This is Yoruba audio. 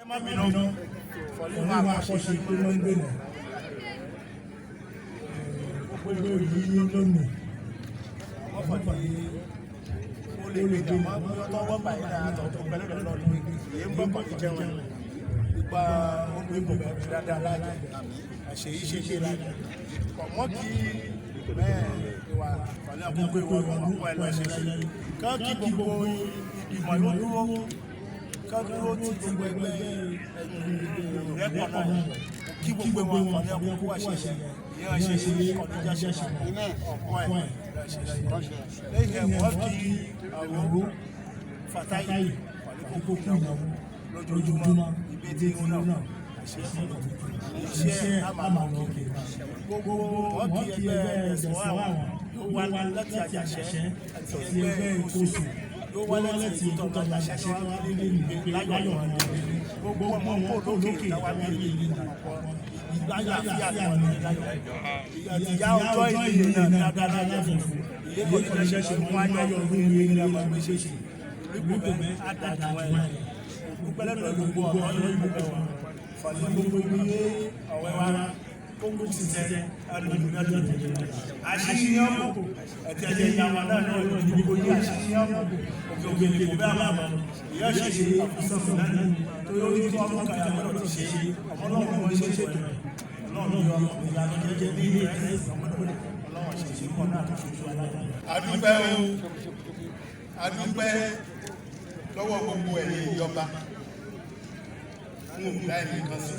Ẹ má bínú fọlíwọ́n akọ́ṣe tó ló ń gbènà gbogbo yìí lónìí wọ́n fọ̀lì ó lè gbé dàmọ́ tọwọ́ báyìí náà àtọ̀tọ̀ pẹ̀lú ọlọ́run èyí ń bọ̀ kọ́ ní jẹun ipa olùkọ́ dáadáa láàjẹ àṣeyí ṣe ṣe láàjẹ kọ̀ mọ́ kí bẹ́ẹ̀ ìwà fọlí àkókò ìwà ọ̀pọ̀ ẹ̀ lọ ṣe ṣe kán kí gbogbo ìgbìmọ̀ ló dúró kán dúró tí gbogbo ẹgbẹ́ ìrẹ́pọ̀ náà kí gbogbo wọn fọlí àkókò àṣeyẹ ìyẹn ṣe kọ̀díjà ṣe ọ̀pọ̀ ẹ̀ lẹ́yìn ẹ̀ wọ́n kí àwọn Fatayi kókó ìnáwó lójoojúmọ́ ibi tí ó náà iṣẹ́ àmàlọ́kè gbogbo wọ́n kí ẹgbẹ́ ẹ̀sọ́ àwọn yóò wá láti Àjàṣẹ́ àti ẹgbẹ́ Ìkosù yóò wá láti ìtọ́jú Àjàṣẹ́ tó wá nílé ìgbé láyọ̀ wọn gbogbo wọn kó lókè táwa bí ilé láyọ̀ àfíà ní láyọ̀ ìyá ọjọ́ ìdílé náà dáadáa láfẹ̀fẹ̀ ìyé kò ní ṣe ṣe wọn ayọ̀ lórí ilé ọmọ ẹgbẹ́ ṣe ṣe ipò bẹ́ẹ̀ àdàjù ẹ̀ gbogbo gbogbo ọ̀rọ̀ ìlú wọn fàlẹ́ gbogbo ilé ọ̀wẹ́ wa kóńgò ti tẹ àṣìṣe ọkọ̀ ẹ̀tí ẹ̀jẹ̀ ìyàwó náà náà gbogbo yìí àṣìṣe ọkọ̀ òkè òkè kò bẹ́ẹ̀ àmà ìyá ṣe àfisọ́fún náà tó yóò ní tó ọmọ kàyà gbọ́dọ̀ ti ṣe ọmọ náà wọ́n ṣe ṣètò ọlọ́run yọ ìyá jẹjẹ ní ilé ọlọ́run ṣe ṣe kọ́ náà tó ṣojú alága. Adúpẹ́ o, adúpẹ́ lọ́wọ́ gbogbo ẹ̀yin ìjọba, n ò dá ẹnìkan sí.